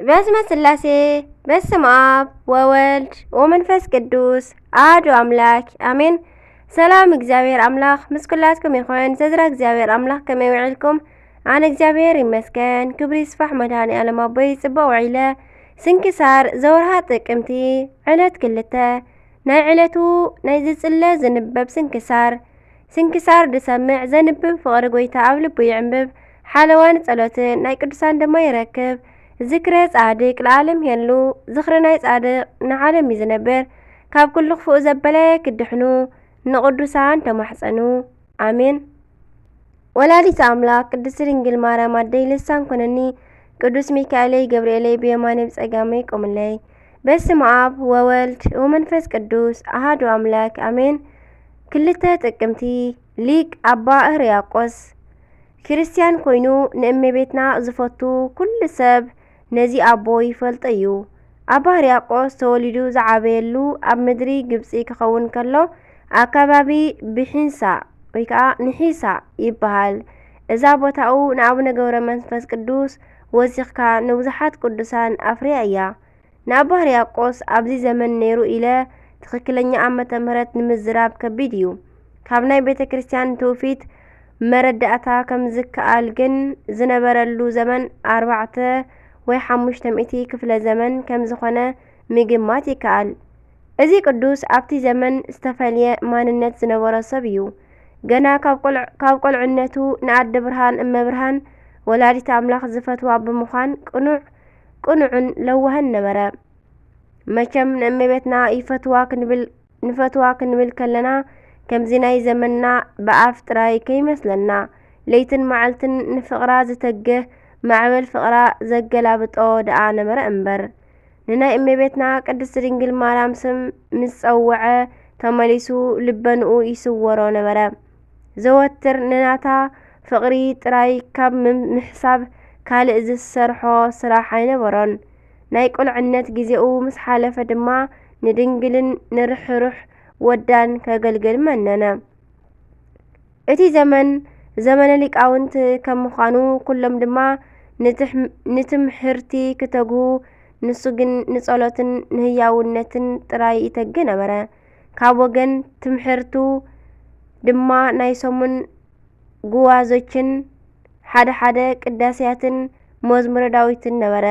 በስመ ስላሴ፣ በስመ ኣብ ወወልድ ወመንፈስ ቅዱስ ኣሐዱ ኣምላክ ኣሜን። ሰላም እግዚኣብሔር ኣምላክ ምስ ኩላትኩም ይኹን። ሰድራ እግዚኣብሔር ኣምላክ ከመይ ውዒልኩም? ኣነ እግዚኣብሔር ይመስገን፣ ክብሪ ይስፋሕ መድኃኔ ዓለም ኣቦይ፣ ጽቡቕ ውዒለ። ስንክሳር ዘወርሃ ጥቅምቲ ዕለት ክልተ። ናይ ዕለቱ ናይ ዝጽለ ዝንበብ ስንክሳር። ስንክሳር ዝሰምዕ ዘንብብ ፍቕሪ ጐይታ ኣብ ልቡ ይዕንብብ፣ ሓለዋን ጸሎትን ናይ ቅዱሳን ድማ ይረክብ። ዝክረ ጻድቅ ለዓለም ይሄሉ፣ ዝኽሪ ናይ ጻድቅ ንዓለም እዩ ዝነብር። ካብ ኩሉ ክፉእ ዘበለ ክድሕኑ ንቅዱሳን ተማሕጸኑ። ኣሜን። ወላዲተ ኣምላክ ቅድስት ድንግል ማርያም ኣደይ ልሳን ኩነኒ፣ ቅዱስ ሚካኤለይ ገብርኤለይ ብየማነይ ብጸጋመይ ቁምለይ። በስመ ኣብ ወወልድ ወመንፈስ ቅዱስ ኣሐዱ ኣምላክ ኣሜን። ክልተ ጥቅምቲ ሊቅ ኣባ ህርያቆስ ክርስትያን ኮይኑ ንእመቤትና ዝፈቱ ኩሉ ሰብ ነዚ ኣቦ ይፈልጦ እዩ። ኣባ ህርያቆስ ተወሊዱ ዝዓበየሉ ኣብ ምድሪ ግብጺ ክኸውን ከሎ ኣከባቢ ብሒንሳ ወይ ከዓ ንሒሳ ይበሃል። እዛ ቦታኡ ንኣቡነ ገብረ መንፈስ ቅዱስ ወሲኽካ ንብዙሓት ቅዱሳን ኣፍርያ እያ። ንኣባ ህርያቆስ ኣብዚ ዘመን ነይሩ ኢለ ትኽክለኛ ዓመተ ምህረት ንምዝራብ ከቢድ እዩ። ካብ ናይ ቤተ ክርስቲያን ትውፊት መረዳእታ ከም ዝከኣል ግን ዝነበረሉ ዘመን ኣርባዕተ ወይ ሓሙሽተ ሚእቲ ክፍለ ዘመን ከም ዝኾነ ምግማት ይከኣል። እዚ ቅዱስ ኣብቲ ዘመን ዝተፈልየ ማንነት ዝነበሮ ሰብ እዩ። ገና ካብ ቆልዕ-፣ ካብ ቆልዕነቱ ንኣደ ብርሃን እመ ብርሃን ወላዲተ ኣምላኽ ዝፈትዋ ብምዃን ቅኑዕ፣ ቅኑዕን ለዋህን ነበረ። መቸም ንእመቤትና ይፈትዋ ክንብል፣ ንፈትዋ ክንብል ከለና ከምዚ ናይ ዘመንና ብኣፍ ጥራይ ከይመስለና፣ ለይትን መዓልትን ንፍቕራ ዝተግህ ማዕበል ፍቕራ ዘገላብጦ ደኣ ነበረ እምበር። ንናይ እመቤትና ቅድስት ድንግል ማርያም ስም ምስ ጸውዐ ተመሊሱ ልበንኡ ይስወሮ ነበረ። ዘወትር ንናታ ፍቕሪ ጥራይ ካብ ም-፣ ምሕሳብ ካልእ ዝሰርሖ ስራሕ ኣይነበሮን። ናይ ቁልዕነት ግዜኡ ምስ ሓለፈ ድማ ንድንግልን ንርሕሩሕ ወዳን ከገልግል መነነ። እቲ ዘመን ዘመነ ሊቃውንት ከም ምዃኑ፣ ኩሎም ድማ ንትሕ-፣ ንትምሕርቲ ክተግሁ፣ ንሱ ግን ንጸሎትን ንህያውነትን ጥራይ ይተግህ ነበረ። ካብ ወገን ትምሕርቱ ድማ ናይ ሰሙን ጉባዞችን ሓደ ሓደ ቅዳሴያትን መዝሙረ ዳዊትን ነበረ።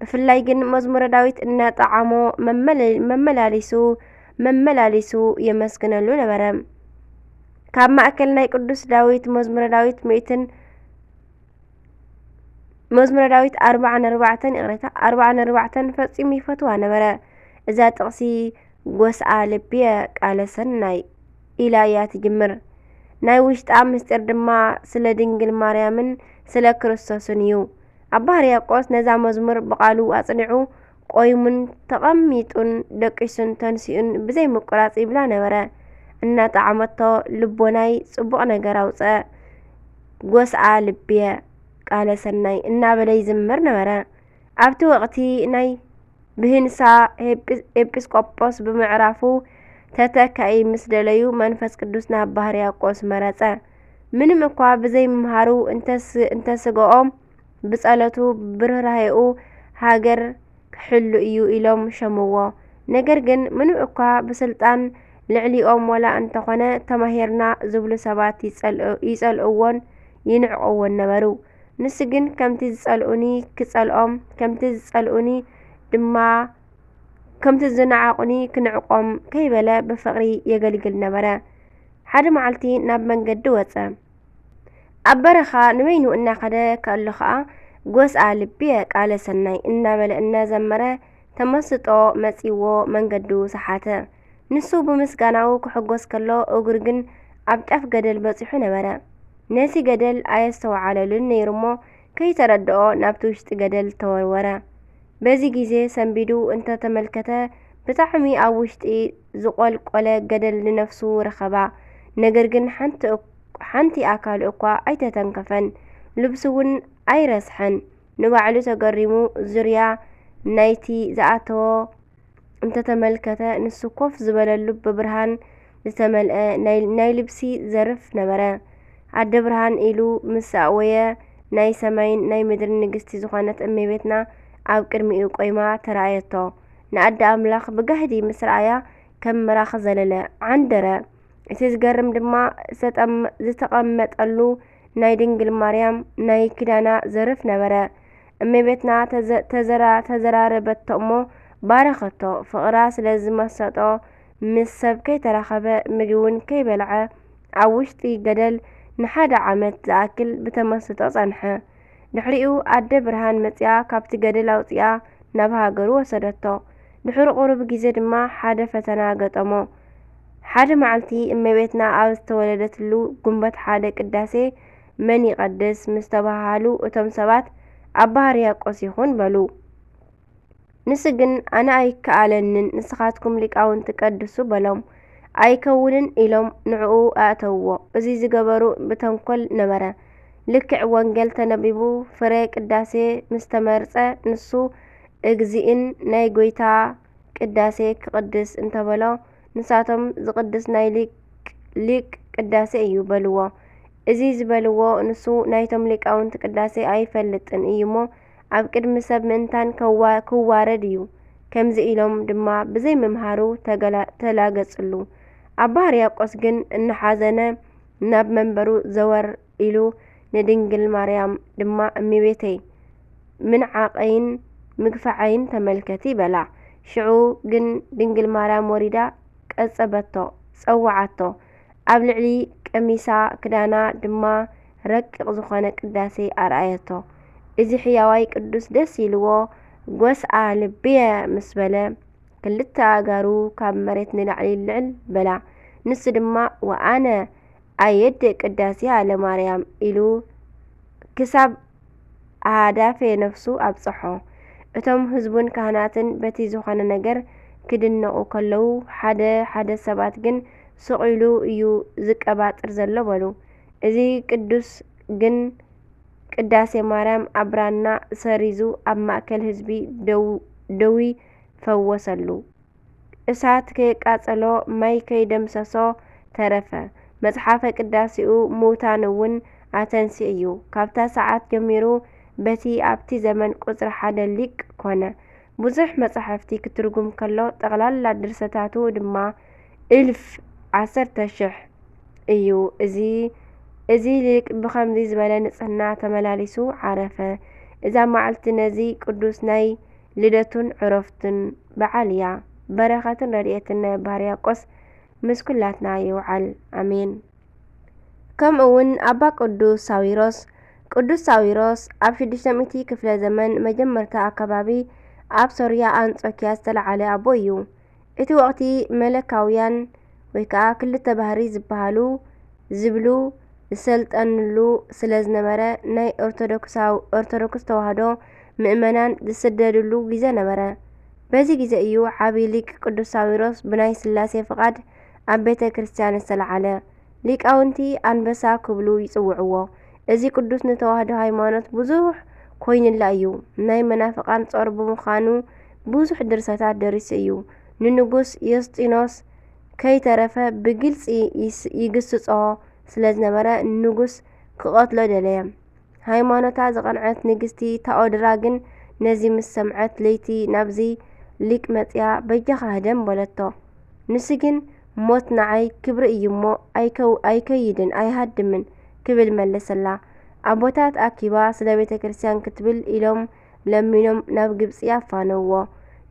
ብፍላይ ግን መዝሙረ ዳዊት እናጠዓሞ መመለ-፣ መመላሊሱ፣ መመላሊሱ የመስግነሉ ነበረ። ካብ ማእከል ናይ ቅዱስ ዳዊት መዝሙረ ዳዊት ሚእትን፣ መዝሙረ ዳዊት ኣርባዓን ኣርባዕተን፣ ይቕሬታ፣ ኣርባዓን ኣርባዕተን ፈጺሙ ይፈትዋ ነበረ። እዛ ጥቕሲ "ጎስኣ ልብየ ቃለ ሰናይ" ኢላ እያ ትጅምር። ናይ ውሽጣ ምስጢር ድማ ስለ ድንግል ማርያምን ስለ ክርስቶስን እዩ። ኣባ ሕርያቆስ ነዛ መዝሙር ብቓሉ ኣጽኒዑ፣ ቆይሙን ተቐሚጡን ደቂሱን ተንሲኡን ብዘይ ምቁራጽ ይብላ ነበረ። እናጠዓመቶ፣ "ልቦናይ ጽቡቕ ነገር ኣውጸ፣ ጎስኣ ልብየ ቃለ ሰናይ" እናበለ ይዝምር ነበረ። ኣብቲ ወቕቲ ናይ ብህንሳ ኤጲስ-፣ ኤጲስቆጶስ ብምዕራፉ ተተካኢ ምስ ደለዩ፣ መንፈስ ቅዱስ ናብ ኣባ ሕርያቆስ መረጸ። ምንም እኳ ብዘይምምሃሩ እንተስ-፣ እንተስግኦም፣ ብጸሎቱ ብርህራሄኡ ሃገር ክሕሉ እዩ ኢሎም ሸምዎ። ነገር ግን ምንም እኳ ብስልጣን ልዕሊኦም ዋላ እንተኾነ፣ ተማሂርና ዝብሉ ሰባት ይጸልእ-፣ ይጸልእዎን ይንዕቅዎን ነበሩ። ንሱ ግን ከምቲ ዝጸልኡኒ ክጸልኦም፣ ከምቲ ዝጸልኡኒ ድማ፣ ከምቲ ዝነዓቑኒ ክንዕቆም ከይበለ ብፍቕሪ የገልግል ነበረ። ሓደ መዓልቲ ናብ መንገዲ ወጸ። ኣብ በረኻ ንበይኑ እናኸደ ከሎ ኸኣ፣ "ጎስኣ ልብየ ቃለ ሰናይ" እናበለ እናዘመረ ተመስጦ መጺዎ መንገዱ ሰሓተ። ንሱ ብምስጋናኡ ክሕጎስ ከሎ፣ እግሩ ግን ኣብ ጫፍ ገደል በጺሑ ነበረ። ነቲ ገደል ኣየስተውዓለሉን ነይሩ እሞ፣ ከይተረድኦ ናብቲ ውሽጢ ገደል ተወርወረ። በዚ ግዜ ሰንቢዱ እንተተመልከተ፣ ብጣዕሚ ኣብ ውሽጢ ዝቖልቆለ ገደል ንነፍሱ ረኸባ። ነገር ግን ሓንቲ እኳ ሓንቲ ኣካሉ እኳ ኣይተተንከፈን፣ ልብሱ እውን ኣይረስሐን። ንባዕሉ ተገሪሙ ዙርያ ናይቲ ዝኣተዎ እንተተመልከተ፣ ንሱ ኮፍ ዝበለሉ ብብርሃን ዝተመልአ ናይ፣ ናይ ልብሲ ዘርፍ ነበረ። ኣደ ብርሃን ኢሉ ምስ ኣእወየ፣ ናይ ሰማይን ናይ ምድርን ንግስቲ ዝኾነት እመቤትና ኣብ ቅድሚኡ ቆይማ ተራእየቶ። ንኣደ ኣምላኽ ብጋህዲ ምስ ረኣያ ከም ምራኽ ዘለለ ዓንደረ። እቲ ዝገርም ድማ ዝተጠም-፣ ዝተቐመጠሉ ናይ ድንግል ማርያም ናይ ኪዳና ዘርፍ ነበረ። እመቤትና ተዘ-፣ ተዘራ-፣ ተዘራረበቶ እሞ ባረኸቶ። ፍቕራ ስለ ዝመሰጦ ምስ ሰብ ከይተራኸበ ምግቢ እውን ከይበልዐ ኣብ ውሽጢ ገደል ንሓደ ዓመት ዝኣክል ብተመስጦ ጸንሐ። ድሕሪኡ ኣደ ብርሃን መጺኣ ካብቲ ገደል ኣውጺኣ ናብ ሃገሩ ወሰደቶ። ድሕሪ ቁሩብ ግዜ ድማ ሓደ ፈተና ገጠሞ። ሓደ መዓልቲ እመቤትና ኣብ ዝተወለደትሉ ጉንበት ሓደ ቅዳሴ መን ይቐድስ ምስ ተባሃሃሉ እቶም ሰባት ኣባ ሕርያቆስ ይኹን በሉ። ንሱ ግን ኣነ ኣይከኣለንን፣ ንስኻትኩም ሊቃውንቲ ቀድሱ በሎም። ኣይከውንን ኢሎም ንዕኡ ኣእተውዎ። እዚ ዝገበሩ ብተንኮል ነበረ። ልክዕ ወንጌል ተነቢቡ ፍረ ቅዳሴ ምስ ተመርጸ ንሱ እግዚእን ናይ ጐይታ ቅዳሴ ክቕድስ እንተበሎ ንሳቶም ዝቕድስ ናይ ሊቅ ሊቅ ቅዳሴ እዩ በልዎ። እዚ ዝበልዎ ንሱ ናይቶም ሊቃውንቲ ቅዳሴ ኣይፈልጥን እዩሞ ኣብ ቅድሚ ሰብ ምእንታን ከዋ-፣ ክዋረድ እዩ። ከምዚ ኢሎም ድማ ብዘይምምሃሩ ተገላ-፣ ተላገጽሉ። ኣባ ሕርያቆስ ግን እናሓዘነ ናብ መንበሩ ዘወር ኢሉ ንድንግል ማርያም ድማ እመቤተይ ምንዓቐይን ምግፋዐይን ተመልከቲ በላ። ሽዑ ግን ድንግል ማርያም ወሪዳ ቀጸበቶ፣ ጸውዓቶ። ኣብ ልዕሊ ቀሚሳ ክዳና ድማ ረቂቕ ዝኾነ ቅዳሴ ኣርኣየቶ። እዚ ሕያዋይ ቅዱስ ደስ ኢልዎ፣ ጎስኣ ልብየ ምስ በለ፣ ክልተ ኣእጋሩ ካብ መሬት ንላዕሊ ልዕል በላ። ንሱ ድማ፣ ወኣነ ኣየድእ ቅዳሴ ለማርያም ኢሉ ክሳብ ኣሃዳፌ ነፍሱ ኣብጽሖ። እቶም ህዝቡን ካህናትን በቲ ዝኾነ ነገር ክድነቑ ከለዉ፣ ሓደ ሓደ ሰባት ግን ስቕ ኢሉ እዩ ዝቀባጥር ዘሎ በሉ። እዚ ቅዱስ ግን ቅዳሴ ማርያም ኣብ ብራና ሰሪዙ ኣብ ማእከል ህዝቢ ደው-፣ ደዊ ፈወሰሉ። እሳት ከየቃጸሎ ማይ ከይደምሰሶ ተረፈ። መጽሓፈ ቅዳሴኡ ምዉታን እውን ኣተንሲኡ እዩ። ካብታ ሰዓት ጀሚሩ በቲ ኣብቲ ዘመን ቁጽሪ ሓደ ሊቅ ኮነ። ብዙሕ መጻሕፍቲ ክትርጉም ከሎ ጠቕላላ ድርሰታቱ ድማ እልፍ፣ ዓሰርተ ሽሕ፣ እዩ። እዚ፣ እዚ ሊቅ ብኸምዚ ዝበለ ንጽህና ተመላሊሱ ዓረፈ። እዛ መዓልቲ ነዚ ቅዱስ ናይ ልደቱን ዕረፍቱን በዓል እያ። በረኸትን ረድኤትን ናይ ኣባ ሕርያቆስ ምስ ኩላትና ይውዓል። ኣሜን። ከምኡ እውን ኣባ ቅዱስ ሳዊሮስ። ቅዱስ ሳዊሮስ ኣብ ሽዱሽተ ሚእቲ ክፍለ ዘመን መጀመርታ ኣከባቢ ኣብ ሶርያ ኣንጾኪያ ዝተለዓለ ኣቦ እዩ። እቲ ወቕቲ መለካውያን ወይ ከኣ ክልተ ባህሪ ዝበሃሉ ዝብሉ ዝሰልጠንሉ ስለ ዝነበረ፣ ናይ ኦርቶዶክሳው-፣ ኦርቶዶክስ ተዋህዶ ምእመናን ዝስደድሉ ግዜ ነበረ። በዚ ግዜ እዩ ዓቢ ሊቅ ቅዱስ ሳዊሮስ ብናይ ስላሴ ፍቓድ ኣብ ቤተ ክርስቲያን ዝተለዓለ። ሊቃውንቲ ኣንበሳ ክብሉ ይጽውዕዎ። እዚ ቅዱስ ንተዋህዶ ሃይማኖት ብዙሕ ኮይንላ እዩ። ናይ መናፍቃን ጾር ብምዃኑ ብዙሕ ድርሰታት ደሪሱ እዩ። ንንጉስ ዮስጢኖስ ከይተረፈ ብግልጺ ይስ-፣ ይግስጾ ስለ ዝነበረ ንጉስ ክቐትሎ ደለየ። ሃይማኖታ ዝቐንዐት ንግስቲ ታኦድራ ግን ነዚ ምስ ሰምዐት ለይቲ ናብዚ ሊቅ መጽያ በጃኻ ህደም በለቶ። ንሱ ግን ሞት ንዓይ ክብሪ እዩ እሞ ኣይከው-፣ ኣይከይድን ኣይሃድምን ክብል መለሰላ። ኣቦታት ኣኪባ ስለ ቤተ ክርስቲያን ክትብል ኢሎም ለሚኖም ናብ ግብጺ ኣፋነውዎ።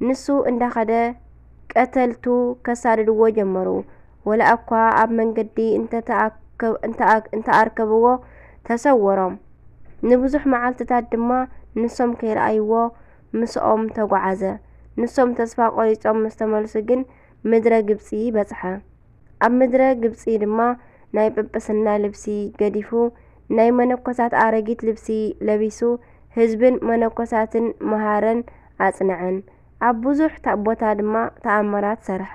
ንሱ እንዳኸደ ቀተልቱ ከሳድድዎ ጀመሩ። ወላ እኳ ኣብ መንገዲ እንተተኣከብ-፣ እንተኣ-፣ እንተኣርከብዎ ተሰወሮም። ንብዙሕ መዓልትታት ድማ ንሶም ከይረኣይዎ ምስኦም ተጓዓዘ። ንሶም ተስፋ ቆሪጾም ምስ ተመልሱ ግን ምድረ ግብጺ በጽሐ። ኣብ ምድረ ግብጺ ድማ ናይ ጵጵስና ልብሲ ገዲፉ፣ ናይ መነኮሳት ኣረጊት ልብሲ ለቢሱ፣ ህዝብን መነኮሳትን መሃረን ኣጽንዐን። ኣብ ብዙሕ ታ-፣ ቦታ ድማ ተኣምራት ሰርሐ።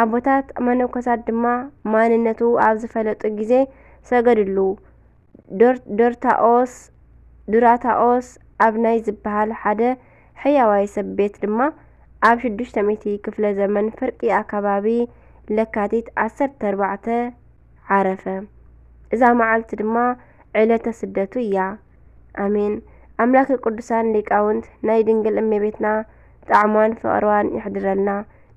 ኣቦታት መነኮሳት ድማ ማንነቱ ኣብ ዝፈለጡ ግዜ ሰገድሉ። ዶር-፣ ዶርታኦስ፣ ዱራታኦስ ኣብ ናይ ዝበሃል ሓደ ሕያዋይ ሰብ ቤት ድማ ኣብ ሽዱሽተ ሚእቲ ክፍለ ዘመን ፍርቂ ኣከባቢ ለካቲት ዓሰርተ ኣርባዕተ ዓረፈ። እዛ መዓልቲ ድማ ዕለተ ስደቱ እያ። ኣሜን። ኣምላክ ቅዱሳን ሊቃውንት ናይ ድንግል እመቤትና ጣዕሟን ፍቕርዋን ይሕድረልና።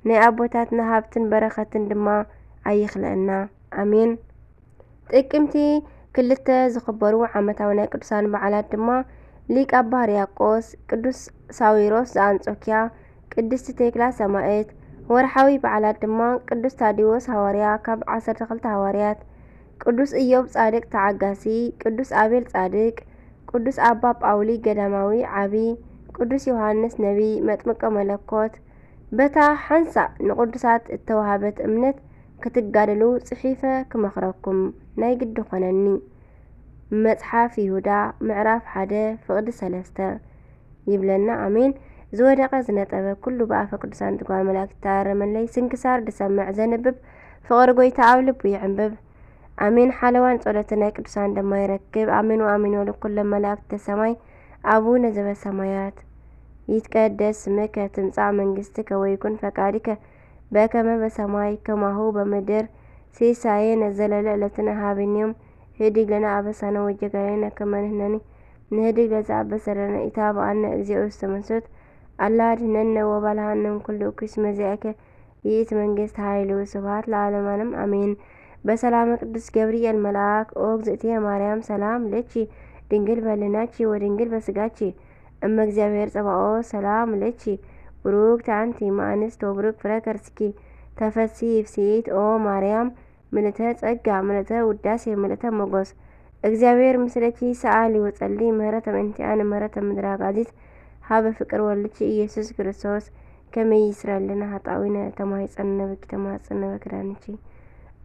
ናይ ኣቦታትና ሃብትን በረኸትን ድማ ኣይኽለአና። ኣሜን። ጥቅምቲ ክልተ ዝኽበሩ ዓመታዊ ናይ ቅዱሳን በዓላት ድማ ሊቅ ኣባ ሕርያቆስ፣ ቅዱስ ሳዊሮስ ዘኣንጾኪያ፣ ቅድስቲ ቴክላ ሰማዕት። ወርሓዊ በዓላት ድማ ቅዱስ ታዲዎስ ሃዋርያ ካብ ዓሰርተ ክልተ ሃዋርያት፣ ቅዱስ ኢዮብ ጻድቅ ተዓጋሲ፣ ቅዱስ ኣቤል ጻድቅ፣ ቅዱስ ኣባ ጳውሊ ገዳማዊ ዓቢ፣ ቅዱስ ዮሃንስ ነቢ መጥምቀ መለኮት። በታ ሓንሳእ ንቅዱሳት እተዋሃበት እምነት ክትጋደሉ ጽሒፈ ክመኽረኩም ናይ ግዲ ኾነኒ። መጽሓፍ ይሁዳ ምዕራፍ ሓደ ፍቕዲ ሰለስተ ይብለና። ኣሜን። ዝወደቐ ዝነጠበ ኩሉ ብኣፈ ቅዱሳን ትጓል መላእክት ይተኣረመለይ። ስንክሳር ድሰምዕ ዘንብብ ፍቕሪ ጎይታ ኣብ ልቡ ይዕንብብ። ኣሜን። ሓለዋን ጸሎትን ናይ ቅዱሳን ድማ ይረክብ። ኣሜን ወኣሜን ወለኩሎም መላእክተ ሰማይ ኣቡነ ዘበሰማያት ይትቀደስ ስምከ ትምጻእ መንግስትከ ወይኩን ፈቃድከ በከመ በሰማይ ከማሁ በምድር። ሲሳየነ ዘለለ ዕለትነ ሃበነ ዮም። ህድግ ለነ አበሳነ ወጌጋየነ ከመ ንሕነኒ ንህድግ ለዘአበሰ ለነ። ኢታብአነ እግዚኦ ውስተ መንሱት አላ አድኅነነ ወባልሐነ እምኩሉ እኩይ። እስመ ዚአከ ይእቲ መንግስት ኃይል ወስብሐት ለዓለመ ዓለም አሜን። በሰላመ ቅዱስ ገብርኤል መልአክ ኦ እግዝእትየ ማርያም ሰላም ለኪ ድንግል በልናኪ ወድንግል በስጋኪ እመ እግዚአብሔር ጸባኦት ሰላም ለኪ ብሩክት አንቲ እም አንስት ወብሩክ ፍረ ከርስኪ ተፈሲ ፍስሕት ኦ ማርያም ምልእተ ጸጋ ምልእተ ውዳሴ ምልእተ ሞገስ። እግዚኣብሔር ምስለኪ ሰኣሊ ወጸሊ ምህረተ ምእንቲኣነ ምህረተ ምድረ አጋዚት ሀበ ፍቅር ወልድኪ ኢየሱስ ክርስቶስ ከመ ይስረልና ኃጣዊነ ተማይጸንነ ብኪ ተማጽነ በክዳንኪ።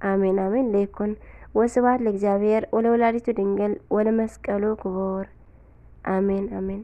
አሜን አሜን። ለይኩን ወስብሐት ለእግዚአብሔር ወለወላዲቱ ድንግል ወለመስቀሉ ክቡር። አሜን አሜን።